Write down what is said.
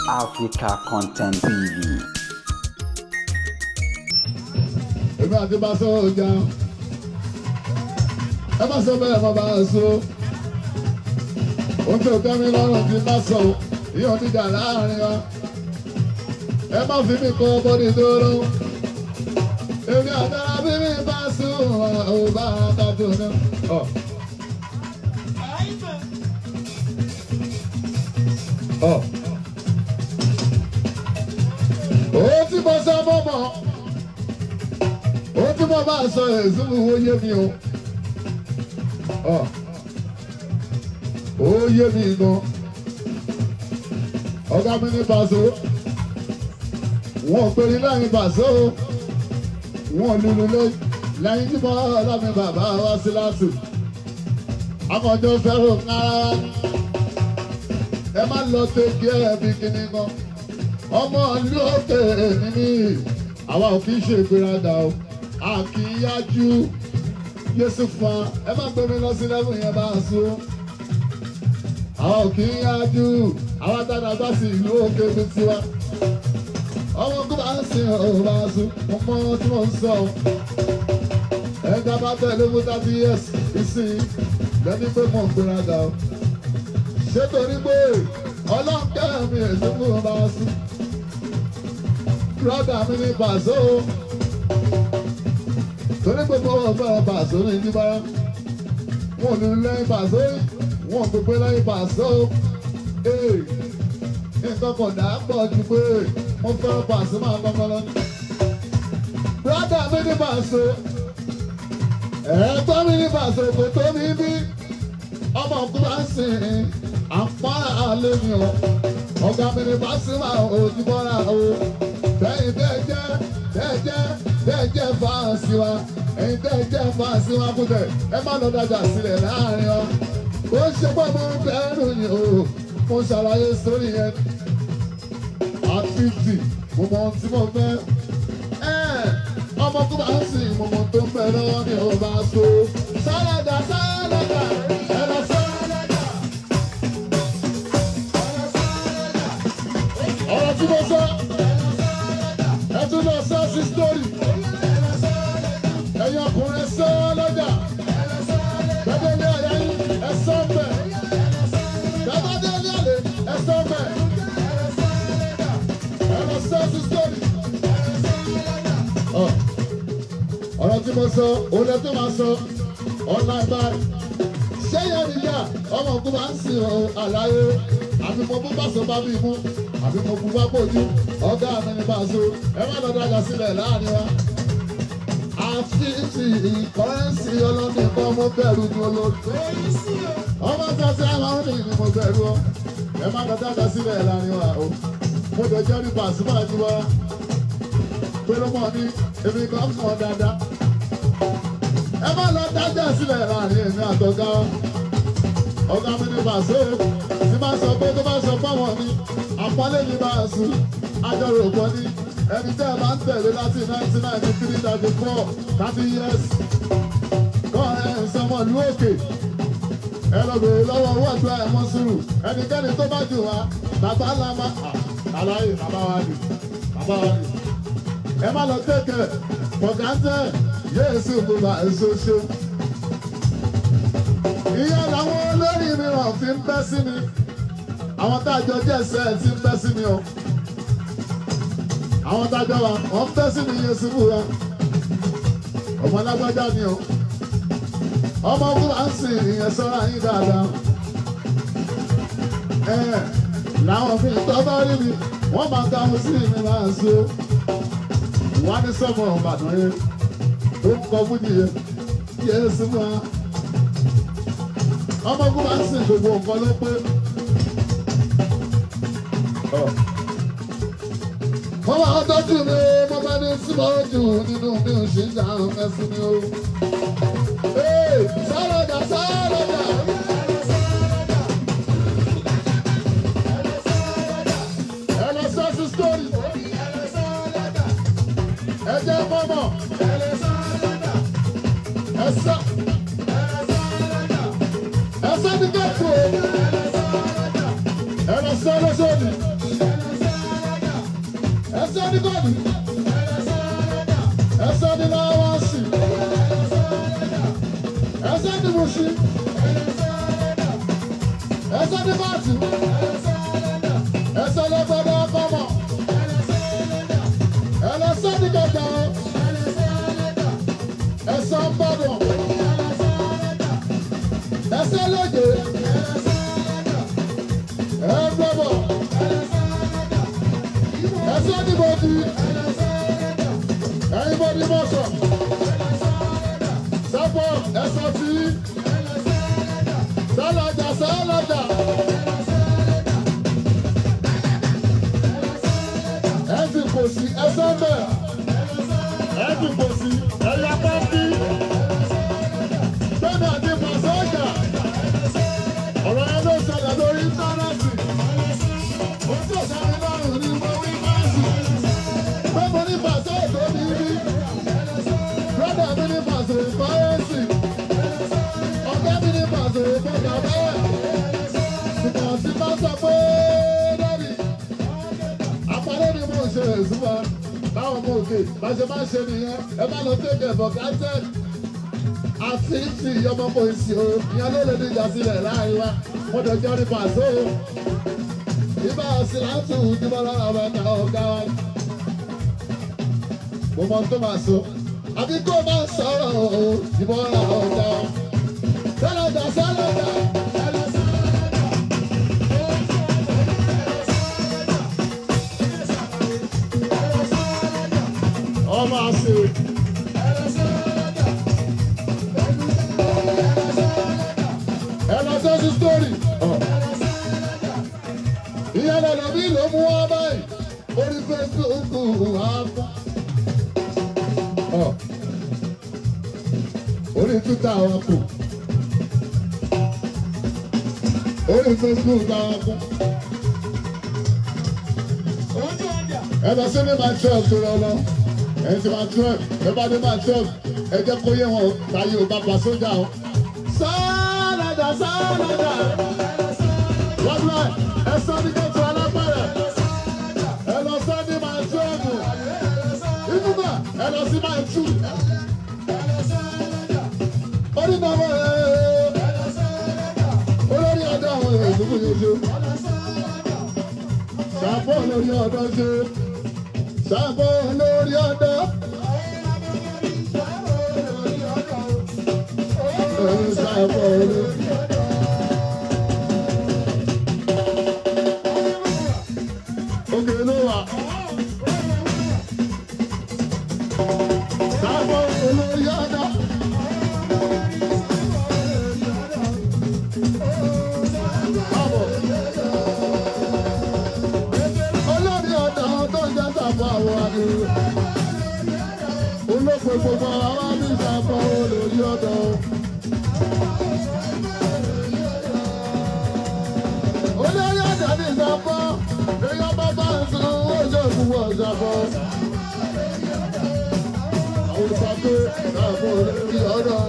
Africa Content TV. Èmi àti Paso ọjà ẹ má sọ bẹ́ẹ̀ mọ́ bá a so ohun tó tẹ́ mi lọ́rùn ti má sọ ìyọ̀ níjà láàrin wa ẹ má fi mí kọ́ bọ́dí dúró èmi àtàrà bí mi bá sùn ò bá a tó náà. Ó tí mo sọ mọ́mọ́ ó tí mo bá sọ èso ó yé mi o ó yé mi gan ọ̀gá mi ní Paso wọn ò pèrè lẹ́yìn Paso wọn ò lulu lẹ́yìn tí mo ọlọ́mi bàbá wá sí látù akọ̀jọ́ fẹ́ràn rárá ẹ má lọ tẹ́kí ẹ bí kíní gan ọmọ ìlú òkè níní àwa ò kì í ṣe ìgbéraga o a kì í yájú Yéṣu fún wa ẹ má gbé mi lọ sí lẹ́fún yẹn bá a sún àwa ò kì í yájú àwa dáadáa bá sí ìlú òkè mi tiwa ọmọ kó bá ń sin ò bá a sún mo mọ tí mo ń sọ o ẹ̀ka bá tẹ̀lé fún 30 years ìsìn lẹ́ni pé mo ń gbéraga o ṣé torí pé ọlọ́kẹ́ mi èso fún bá a sún brọ́dà mi ní Paso torí pé mo fẹ́ràn Paso ní ìdíbára wọn ò ní lẹ́yìn Paso wọn ò pépé lẹ́yìn Paso nǹkan kan dà á pọ̀ ju pé mo fẹ́ràn Paso máa kọ́kọ́ lọ. Brọ́dà mi ní Paso ẹ̀ẹ́dọ́ mi ní Paso kò tó mi bí ọmọ òkú bá ń sìn àpárá alẹ́ mi o ọ̀gá mi ní Paso máa ò ti bọ́ra o. Tẹ́yìn tẹ́jẹ́ fáǹsì wa ẹ̀yin tẹ́jẹ́ fáǹsì wa kútẹ̀ ẹ má lọ dájà sílẹ̀ láàrin wa. Ó ṣe pé mo ń bẹ̀rù yìí o mo ṣàlàyé sórí yẹn. At 50 mo mọ ohun tí mo fẹ́. Ọmọ kó bá ń sìn mo mọ ohun tó ń bẹ lọ́wọ́ mi ò bá so. Sálàdà sálàdà ẹ lọ sálàdà. Ọ̀rọ̀ tí mo sọ. Ẹ tún lọ sọ sí sítórì. Ẹ̀yin ọkùnrin sọ lọ́jà. Bẹ́ẹ̀ ọ̀yá yín ẹ sọ mbẹ̀. Bẹ́ẹ̀ dé ní àlè ẹ sọ mbẹ̀. Ẹ lọ sọ sí sítórì. Ọ̀rọ̀ tí mo sọ, òun lẹ tó máa sọ, ọ̀la ìbáyìí. Ṣé yẹn nìyà ọmọ òkú máa ń sìn ọ́ àlàyé? Àbí mo bú Paso bá mi mú, àbí mo bú bá bójú, ọ̀gá mi ní Paso, ẹ má lọ dájà sílẹ̀ láàrin wa. Àfi ti ìkọ́rẹ́nsì ọlọ́ni kan mo bẹ̀rù ní olóòtú. Ọmọ tàṣí àwọn òní ni mo bẹ̀rù ọ, ẹ má lọ dájà sílẹ̀ láàrin wa o. Mo lè jẹ́ ní Paso máa ti wá. Pẹ̀lú mọ̀ ní èmi kan mọ̀ dáadáa. Ẹ má lọ dájà sílẹ̀ láàrin èmi àtọ̀gá. Ọ̀gá mi ní Paso tí máa sọ pé tó bá sọ fáwọn ni àpọ́nlé mi máa sùn àjọrò ògbọ́n ní ẹni tẹ́ ẹ máa ń tẹ̀lé láti 1993 34 30 years kọ́ ẹ ń sọmọ ìlú òkè ẹ lọ bèrè lọ́wọ́ owó àdúrà ẹ̀ mọ́ sùúrù ẹnikẹ́ni tó bá jù wá bàbá ńlá má àlàyé bàbá wa ni bàbá wa ni ẹ má lọ tẹ̀kẹ̀ pọ̀gáńtẹ̀ yéésù gbogbo àìsó ṣe. Ìyá làwọn olórí mìíràn fi ń bẹ́ sí mi. Àwọn tájọ jẹ́sẹ̀ ti ń bẹ́ sí mi o. Àwọn tájọ wa, wọ́n ń bẹ́ sí mi Yéṣu wa. Ọmọ lágbájá ni o. Ọmọ ogun máa ń sìn ìyẹn sọ́ra yín dáadáa. Làwọn fi tọ́ bá rí mi, wọ́n máa ga ohun sí mi máa ń so. Wọ́n á ní sọ́mọ Ìbàdàn yẹn. Ó ń kọ fújì yẹn. Yéṣu wa. Ọmọ ogun máa ń sìn gbogbo nǹkan ló pé. Wọ́n máa tọ́jú mi, mo bá ní símọ́jú nínú mi ò ṣe ń ṣàrùn mẹ́sìn mi o. Sálọ̀dà sálọ̀dà. Ẹ lọ sọ sí sítórì. Ẹ jẹ́ mọ́mọ́. Ẹ sọ. Ẹ sọ ní kẹ́kọ̀ọ́. Ẹ lọ sọ lọ́sọ̀dì. Ẹsẹ̀ ní gọ́ọ̀dù. Ẹsẹ̀ ní láwáṣì. Ẹsẹ̀ ní Mùṣí. Ẹsẹ̀ ní Bàtì. Ẹsẹ̀ lẹ́gbẹ̀dẹ̀ kọ́mọ̀. Ẹlẹ́sẹ̀ ní kẹta. Ẹsẹ̀ ń bọ̀dọ̀. Ẹsẹ̀ lóde. Ẹgbẹ́bọ̀. Ẹsẹ̀ ní bòdì. Ẹyin bòdì mọ̀sọ̀. Sápọ̀ ẹsẹ̀ tí. Sálàjà sálàjà. Ẹ̀sìn kò sí ẹsẹ̀ bẹ̀. Ẹ̀sìn kò sí ẹ̀yà pọ́ńpì. Bẹ́ẹ̀ni àti pàṣẹ́jà. Ọ̀rọ̀ yẹn ló ṣẹlẹ̀ lórí íńtánẹ́ẹ̀tì. Ojú ọ̀sán lọ́rùn ni mo wí báàsì. Pé mo ní pàṣẹ ètò mi rí. Brọ́dà mi ní pàṣẹ fáyẹ́sì. Ọ̀gá mi ní pàṣẹ ìfọ̀gà bẹ́ẹ̀. Ṣùgbọ́n tí bá sọ pé dádì. Àpárẹ́ ni mo ṣe èsúmọ́. Báwọn ọmọ òkè bá ṣe máa ṣe nìyẹn. Ẹ má lọ take it for granted. Àti ti ọmọ kò sí o. Ìyẹn ló lè níjà sílẹ̀ láàrin wa. Mo dọ̀jọ́ ní pàṣẹ o. Ibà síláàtù ní bọ́lá ọmọ ẹ̀ka ọ̀gá wa. Mo mọ tó máa sọ. Àbí kó máa sọ̀rọ̀ o, ìbọ̀lá ọ̀gá wa. Sálọ̀dà sálọ̀dà. Ọmọ àṣẹ. Ẹ lọ sọ́sí sítórì. Ìyá lọ́dọ̀ mi ló mú wá báyìí. Orí Facebook wá fún. Orí Twitter wa kù. Orí Facebook wa kù. Ẹ lọ sí ní my 12 tó lọ lọ. Ẹ ti my 12. Ẹ bá dé my 12. Ẹ jẹ́ kó yé wọn táyé ò bá pa sójà o. Sálàdà sálàdà. Wọ́n lọ ẹ sọ ní kẹ́tù alápẹ̀rẹ̀. Ẹ lọ sọ ní my 12. Ibùdó ẹ lọ sí my 2. Orí náà wọ̀ ẹ́ olórí ọ̀dọ́ àwọn èèyàn yóò ṣe. Ṣàpọ̀ olórí ọ̀dọ́ ṣe. Ṣàpọ̀ olórí ọ̀dọ́. Ṣàpọ̀ olórí ọ̀dọ́. Òkè ló wà. Ṣàpọ̀ olórí ọ̀dọ́. Olórí ọ̀dọ́ tó ń jẹ́ Ṣàpọ̀ àwọn àdúrà. Olóko gbogbo àwọn ní Ṣàpọ̀ olórí ọ̀dọ́. Olórí ọ̀dọ́ ní Ṣàpọ̀. Èèyàn bàbá ń sun ojú òkúwọ̀ Ṣàpọ̀. Àwọn ìṣàpọ̀ Ṣàpọ̀ olórí ọ̀dọ́.